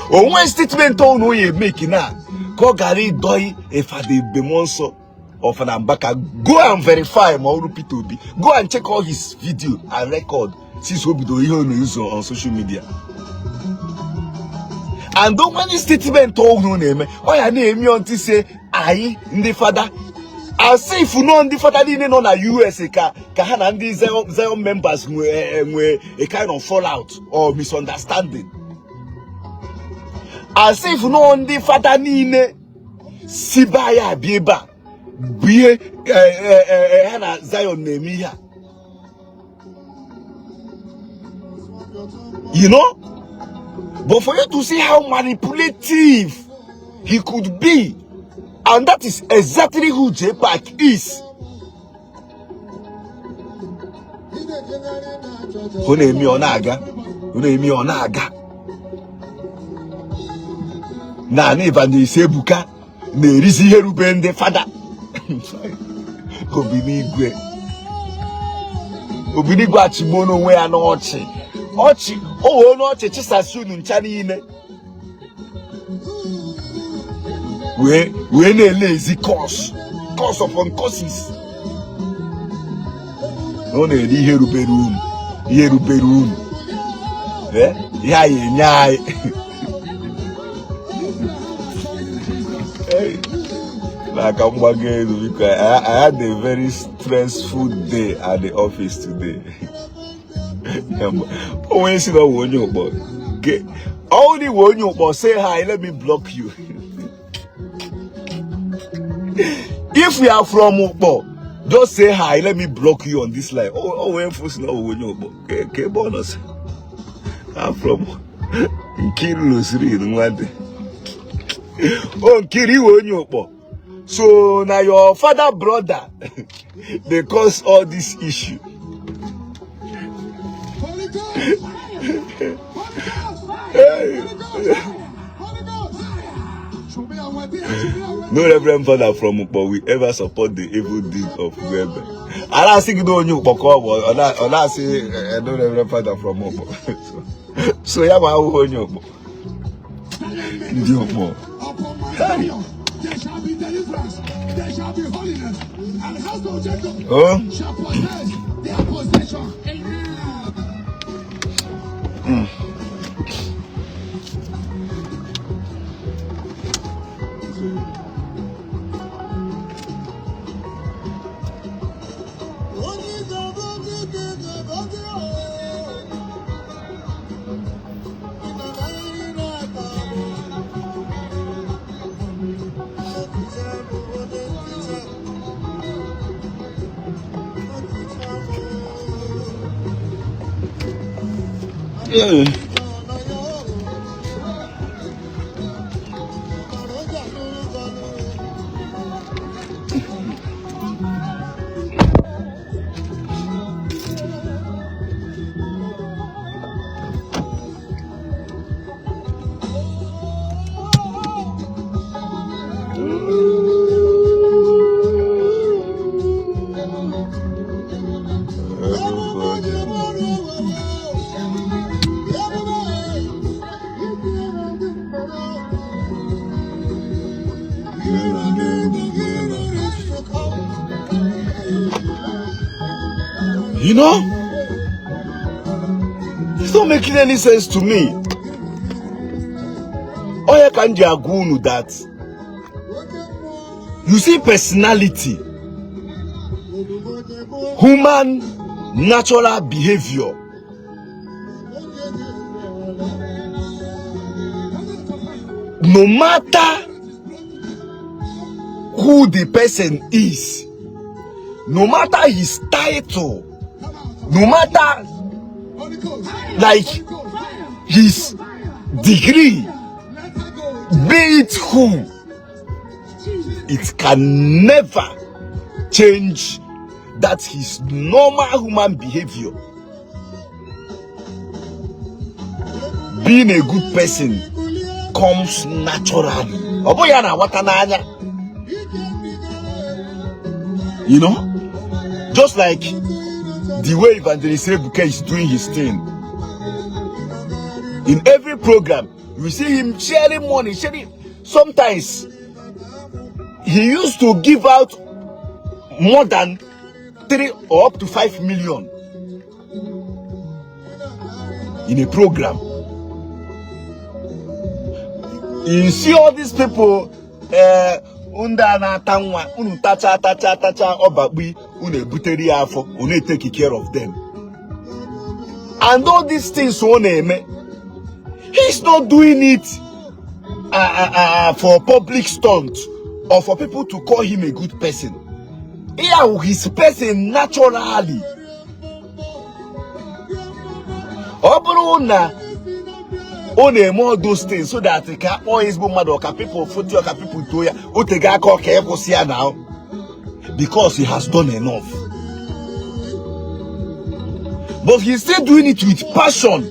Onwe statement ọ na onye make na ka ọ gara ịdọghị Fada Ebubemuonso or Fada Mbaka. Go and verify ma ọrụ Peter Obi. Go and check all his video and record since o bidoro ihe ọ na-use on social media. And onwe statement ọhụrụ na-eme ọ ya na-eme ọntị say anyị ndị fada, as if nọ ndị fada niile nọ na US ka ha na ndị Zion members nwee a kind of fallout or misunderstanding, as if nọ ndị fada niile si be anyị abịa ebe a bụ ihe ha na Zion na-eme ihe a. But for you to see how manipulative he could be, and that is exactly who J Park is. Ọ na-eme ọ na-aga, ọ na-eme ọ na-aga. Naanị Evangelist Ebuka na-erizi ihe rube ndị fada. Obinigwe, Obinigwe achịgbuo n'onwe ya n'ọchị ọchị, o wee n'ọchị chisasi unu ncha niile wee na-ele ezi curse, curse upon curses na ọ na-eri ihe rubere unu, ihe rubere unu, ihe anyị enye anyị. N'aka mgbago elu, biko, I had a very stressful day at the office today. Onye si na ọ wụ onye Ụkpọ, only wụ onye Ụkpọ, say hi, let me block you. If you are from Ukpo, just say hi, let me block you on this line. Oh, onye fụ si na ọ wụ onye Ụkpọ, ka ebe ọ nọ sị I'm from Nkiru Losiri nwanne. Oh, Nkiru, iwe onye Ụkpọ. So na your father brother dey cause all this issue. Holy Ghost! Holy Ghost! Hey. Holy Ghost! Holy Ghost! No reverend father from Ukpo will ever support the evil deed of Webe. A na-asị gị na onye Ukpo ka ọ bụ, ọ na-asị no reverend father from Ukpo. So ya ma awụghị onye Ukpo. Ndị Ukpo. Upon Mount Zion, there shall be deliverance, there shall be holiness, and the house of Jacob Oh. shall possess their possession. Amen. Yeah. You know? It's not making any sense to me. Oya ka m ji agwa unu that you see personality, human natural behavior, no matter who the person is, no matter his title, no matter like his degree, be it who, it can never change that his normal human behavior. Being a good person comes naturally. Ọ bụghị ya na-awata n'anya. You know? Just like the way Evangelist Ebuka is doing his thing. In every program, you see him sharing money, sharing. Sometimes he used to give out more than 3 or up to 5 million in a program. You see all these people, ndị a na-ata nwa, unu tacha tacha tacha ọbakpi, unu ebutere ya afọ, unu take care of them. And all these things ọ na-eme, he's not doing it for public stunt or for people to call him a good person. Yeah, his person naturally. Ọ bụrụ na ọ na-eme all those things so that ka akpọọ ezigbo mmadụ, ka people foto ya, ka people too ya, o tego aka ọ ka ịkwụsị ya now, because he has done enough. But he's still doing it with passion,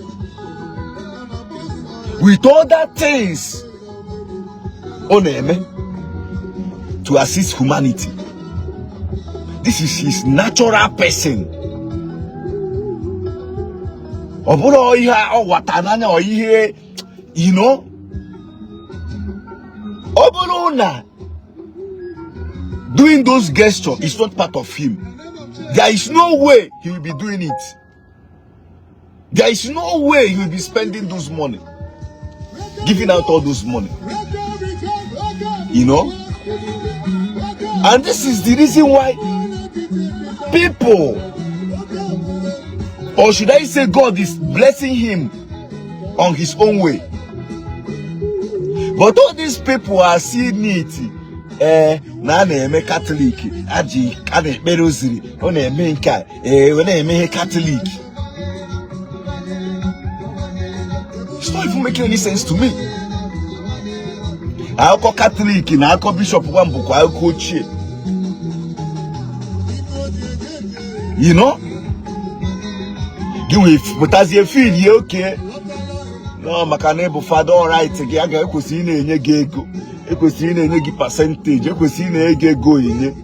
with other things ọ na-eme to assist humanity. This is his natural person. Ọ bụrụ ihe ọ wata n'anya ọ ihe, you know, ọ bụrụ na doing those gestures is not part of him, there is no way he will be doing it. There is no way he will be spending those money, giving out all those money, you know. And this is the reason why people Or should I say God is blessing him on his own way. But all these people are seeing it. Ee, na a na-eme Catholic aji a na-ekpere rosary, ọ na-eme nke a, ee, ọ na-eme ihe Catholic. It's not even making any sense to me. Akụkọ Catholic na akụkọ bishọp gwa m bụkwa akụkọ ochie. You know? Gị wee pụtazie feel ya okay no maka na ị bụ fada all right gị a ga-ekwesị ị na-enye gị ego, ekwesịrị ị na-enye gị percentage, ekwesịrị ị na-enye gị ego onyinye.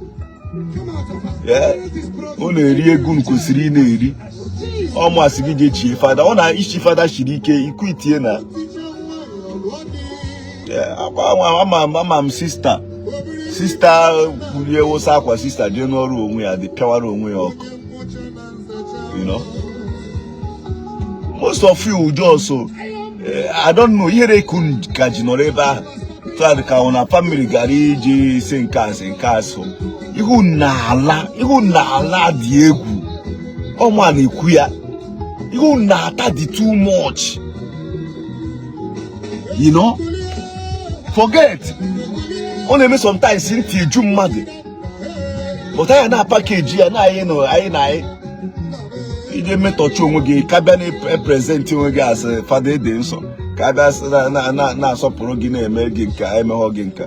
Ọ na-eri ego unu kwesịrị ị na-eri. Ọ masị gị jee chie fada, ọ na ichi fada shiri ike ikwu itie na ama m sista sista kwulie wụsa akwa sista jee n'ọrụ onwe ya dị pịawara onwe ya ọkụ. You know, most of you just so I don't know ihere ka ka ji nọrọ ebe ahụ tụadị ka ọ na family gara ije ise nke asị nke asụ ihu n'ala, ihu n'ala dị egwu. Ọma na-ekwu ya, ihu na-ata dị too much. You know, forget ọ na-eme sometimes ntị eju mmadụ, but anyị na-apakeji ya na anyị nọ anyị na anyị ije metọchi onwe gị ka bịa na-epresent onwe gị as fada ede nsọ, ka bịa na-asọpụrụ gị, na-eme gị nka emeghọ gị nka.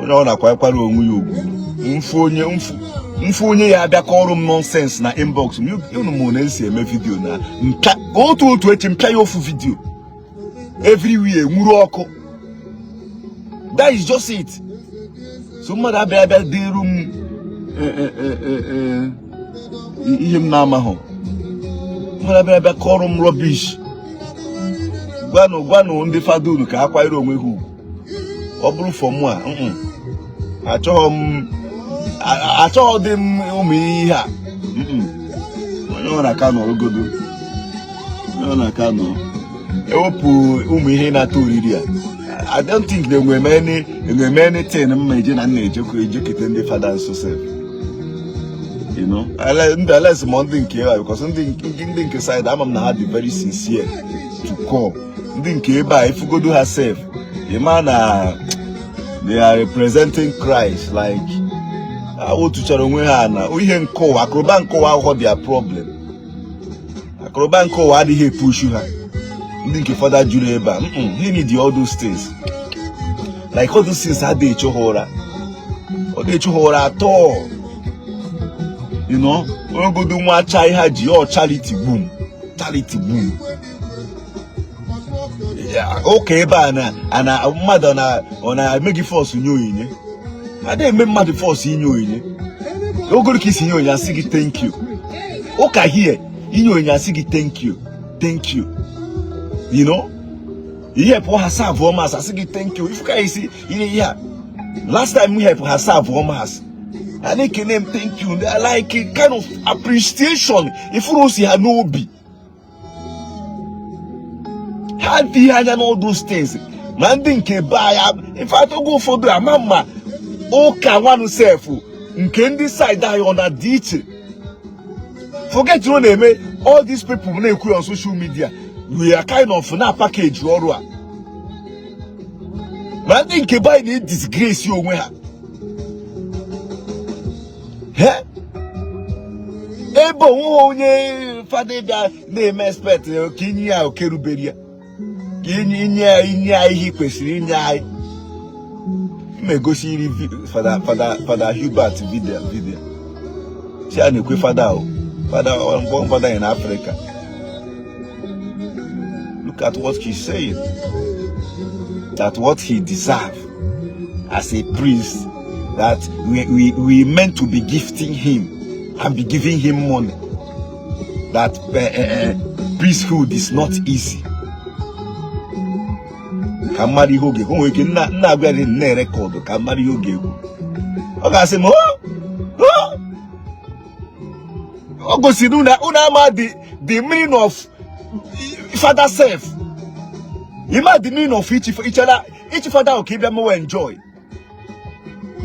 Onye ọ na-akwanyekwara onwe ya ugwu. Mfu onye ya abịa kọrọ m nonsense na inbox m, unu mụ na esi eme video na mpịa otu otu echi mpịa ya ofu video everywhere nwuru ọkụ. That is just it. So mmadụ abịa abịa dịru m ihe m na-amahụ, mmadụ abịa abịa kọrọ m rubbish. Gwanụ gwanụ ndị fada unu ka ha kwanyere onwe ha ugwu. Ọ bụrụ for mụ a, achọghị m, achọghị dị m ụmụ ihe a. Onye ọ na-aka nọrọgodo, onye ọ na-aka nọ ewepụ ụmụ ihe na-ata oriri a. I don't think na enwe m anything m ma eje na nna ejekwa ejekete ndị fada nso sef. You know, ndị ales ma ndị nke ya, because ndị nke side ama m na ha dị very sincere to come. Ndị nke ebe a ifugodo ha sef, ịma na they are representing Christ, like ha otuchara onwe ha na ihe nkụwa akụrụba nkụwa aghụghọ their problem. Akụrụba nke ụwa adịghị epushu ha. Ndị nke fada juru ebe a, he need all those things, like all those things adịghị echu ha ụra, ọ dị echu ha ụra atọ. You know, ogodo nwa chai ha ji ọ charity boom, charity boom. Ụka ebe a na ana mmadụ na ọ na-eme gị force nye onyinye, adịghị eme mmadụ force inye onyinye. Ogolo ka isi nye onyinye asị gị thank you. Ụka here inye onyinye asị gị thank you, thank you. You know, ihe pụọ ha serve mass asị gị thank you. Ifuka isi ihe ihe a last time we help ha serve mass, ha na-ekene m thank you, like a kind of appreciation ifuru osi ha n'obi. Ha dị anya na all those things. Ma ndị nke be anyị, in fact, oge ụfọdụ ama mma ụka nwanụ sef nke ndị side anyị ọ na-adị iche. Forget ọ na-eme all these people na-ekwu on social media, we are kind of na package ọrụ a. Ma ndị nke be anyị na-edisgrace onwe ha. He ebe onweghị onye fada bịa na-eme expect ka inye ya oke rubere ya, ka inye ya inye ya ihe kwesịrị inye anyị. M egosi iri fada Hubert video si a na-ekwe fada o fada one fada in Africa. Look at what he's saying, that what he deserve as a priest, that we meant to be gifting him and be giving him money, that priesthood is not easy. Ka mmadụ ihe oge o nwere ike nna agwa ya nna record ka mmadụ ihe oge ekwu, ọ ga-asị m ọ gosiri unu ama the meaning of father self. Ima the meaning of ichi ichela ichi father ka ịbịa mewe enjoy.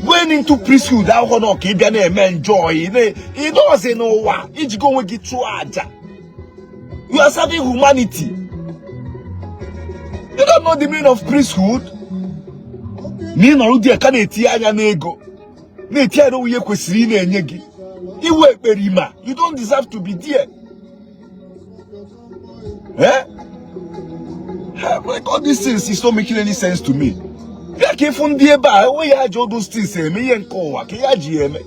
Going into priesthood ahụhụ na ka ị bịa na-eme enjoy ịdọzi n'ụwa ijigo onwe gị chụọ aja. You are serving humanity. You don't know the meaning of priesthood. Na ị nọrọ dị ka na-etinye anya n'ego, na-etinye anya n'onwe ihe kwesịrị ị na-enye gị. Iwe ekperima, you don't deserve to be there. Eh? Like all these things is not making any sense to me. Bịa ka ịfụ ndị ebe a enweghị aja all those things eme ihe nke ụwa ka ya ji eme.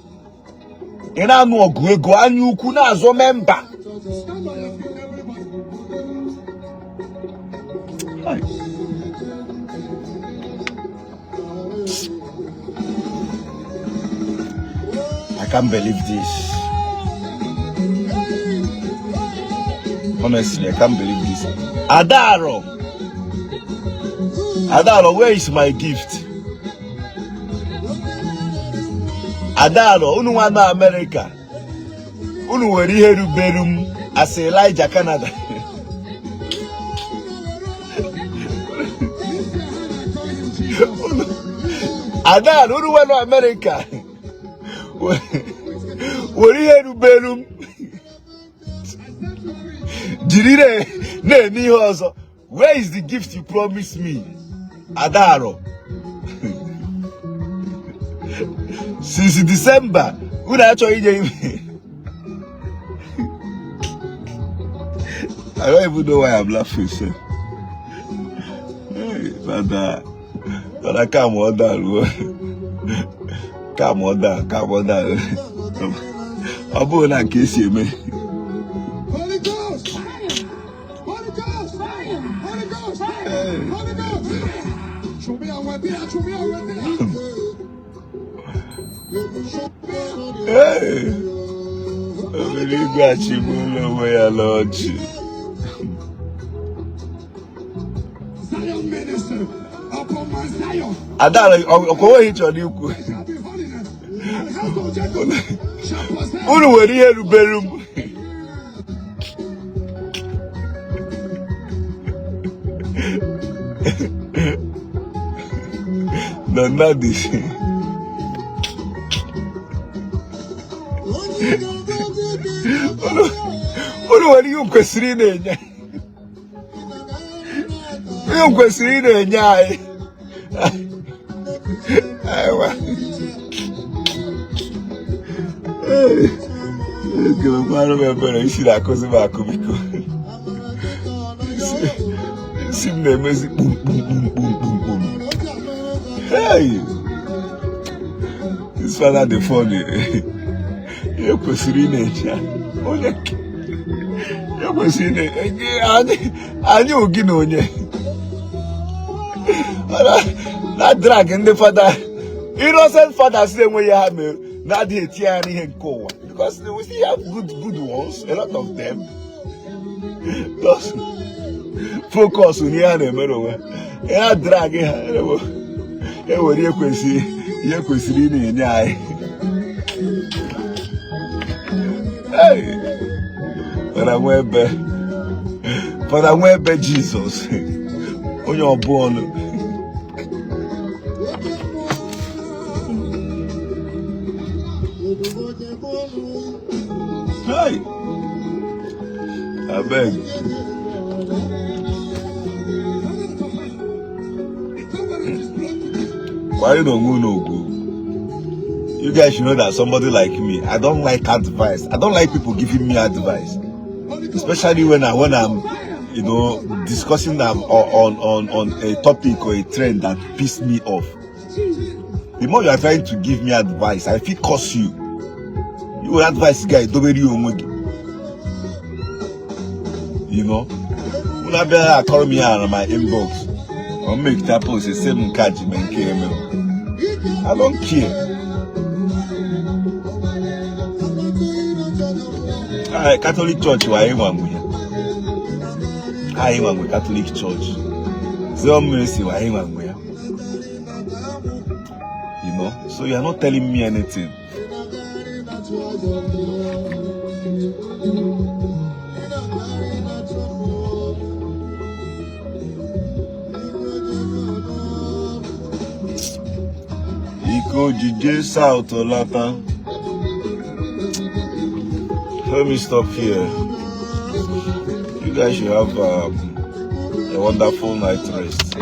Ị na-anụ ọgụ ego anya ukwu na-azọ member. Stand on your feet, everybody. Hi. I can't believe this. Honestly, I can't believe this. Adaro! Adaro, where is my gift? Adaro, unu nwa na America. Unu nwere ihe rubere m as Elijah Canada. Adaro, unu nwa na America. Were ihe rubere m jiri na-eme ihe ọzọ. Where is the gift you promised me? Adaro. Since December, unu achọghị inye ime. I don't even know why I'm laughing, sir. Hey, Father, Father, calm on down. Calm on down, calm on down. Ọ bụrụ na nke esi eme. Holy Ghost! Holy Ghost! Holy Ghost! Holy Ghost! Show me how we show me how we Hey! Obere igwe achịgbuola onwe ya n'ọchị. Zion minister upon Mount Zion. Adara, ọkwa onweghị chọrọ ikwu. There shall be holiness, and house of Jacob shall possess. Unu nwere ihe rubere m. Na nnadị. Unu nwere ihe kwesịrị ị na-enye. Ihe kwesịrị ị na-enye anyị. Aiwa. Ekelekwara m ebere isi na-akụzi m akụ biko. Isi m na-emezi kpum kpum kpum kpum kpum kpum. Hey! This father dị funny. Ihe kwesịrị ị na-eche onye ihe kwesịrị ị na-enye anyị anyị ogi na onye na drag ndị fada innocent fathers na-enweghị ha mere na-adịghị etinye ya n'ihe nke ụwa because we still have good good ones, a lot of them just focus n'ihe a na-emere onwe ha drag ha ewere ihe kwesịrị ị na-enye anyị. Hey! Fada nwa ebe Jizọs onye ọbụ ọnụ. Hey! Abeg. Why you don't go no go? You guys should know that somebody like me, I don't like advice. I don't like people giving me advice, especially when I'm, you know, discussing them on a topic or a trend that piss me off. The more you are trying to give me advice, I feel curse you. You will advise guy, don't you onwe gị. You know? Unu abịa akọrọ m ihe a na my inbox. Or make that post the same nke a ji mee nke eme. I don't care. Alright, Catholic Church wa anyị nwa nwe ya. Anyị nwa nwe Catholic Church. Zion Ministry wa anyị nwa nwe ya. You know? So you are not telling me anything. Ka o ji jee South lata. Let me stop here. You guys should have a wonderful night rest.